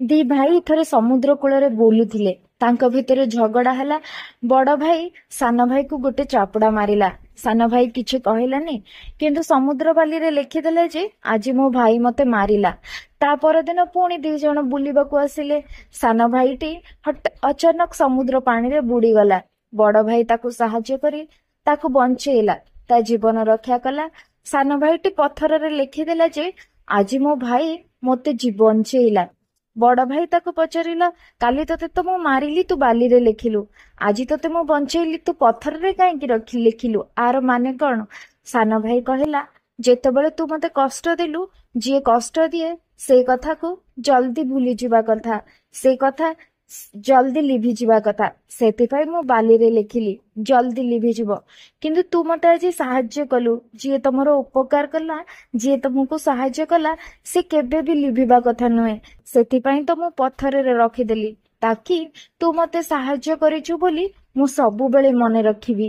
ଦି ଭାଇ ଥରେ ସମୁଦ୍ର କୂଳରେ ବୁଲୁଥିଲେ। ତାଙ୍କ ଭିତରେ ଝଗଡା ହେଲା। ବଡ ଭାଇ ସାନ ଭାଇକୁ ଗୋଟେ ଚାପୁଡା ମାରିଲା। ସାନ ଭାଇ କିଛି କହିଲାନି, କିନ୍ତୁ ସମୁଦ୍ର ବାଲିରେ ଲେଖିଦେଲା ଯେ ଆଜି ମୋ ଭାଇ ମତେ ମାରିଲା। ତା ପରଦିନ ପୁଣି ଦି ଜଣ ବୁଲିବାକୁ ଆସିଲେ। ସାନ ଭାଇଟି ଅଚାନକ ସମୁଦ୍ର ପାଣିରେ ବୁଡିଗଲା। ବଡ ଭାଇ ତାକୁ ସାହାଯ୍ୟ କରି ତାକୁ ବଞ୍ଚେଇଲା, ତା ଜୀବନ ରକ୍ଷା କଲା। ସାନ ଭାଇଟି ପଥରରେ ଲେଖିଦେଲା ଯେ ଆଜି ମୋ ଭାଇ ମତେ ବଞ୍ଚେଇଲା। ବଡ ଭାଇ ତାକୁ ପଚାରିଲା, କାଲି ତତେ ତ ମୁଁ ମାରିଲି, ତୁ ବାଲିରେ ଲେଖିଲୁ, ଆଜି ତତେ ମୁଁ ବଞ୍ଚେଇଲି, ତୁ ପଥରରେ କାହିଁକି ରଖି ଲେଖିଲୁ? ଆର ମାନେ କଣ? ସାନ ଭାଇ କହିଲା, ଯେତେବେଳେ ତୁ ମତେ କଷ୍ଟ ଦେଲୁ, ଯିଏ କଷ୍ଟ ଦିଏ ସେଇ କଥାକୁ ଜଲ୍ଦି ଭୁଲିଯିବା କଥା, ସେଇ କଥା ଜଲ୍ଦି ଲିଭିଯିବା କଥା। ସେଥିପାଇଁ ମୁଁ ବାଲିରେ ଲେଖିଲି, ଜଲ୍ଦି ଲିଭିଯିବ। କିନ୍ତୁ ତୁ ମତେ ଆଜି ସାହାଯ୍ୟ କଲୁ। ଯିଏ ତମର ଉପକାର କଲା, ଯିଏ ତମକୁ ସାହାଯ୍ୟ କଲା, ସେ କେବେ ବି ଲିଭିବା କଥା ନୁହେଁ। ସେଥିପାଇଁ ତ ମୁଁ ପଥରରେ ରଖିଦେଲି, ତାକି ତୁ ମତେ ସାହାଯ୍ୟ କରିଛୁ ବୋଲି ମୁଁ ସବୁବେଳେ ମନେ ରଖିବି।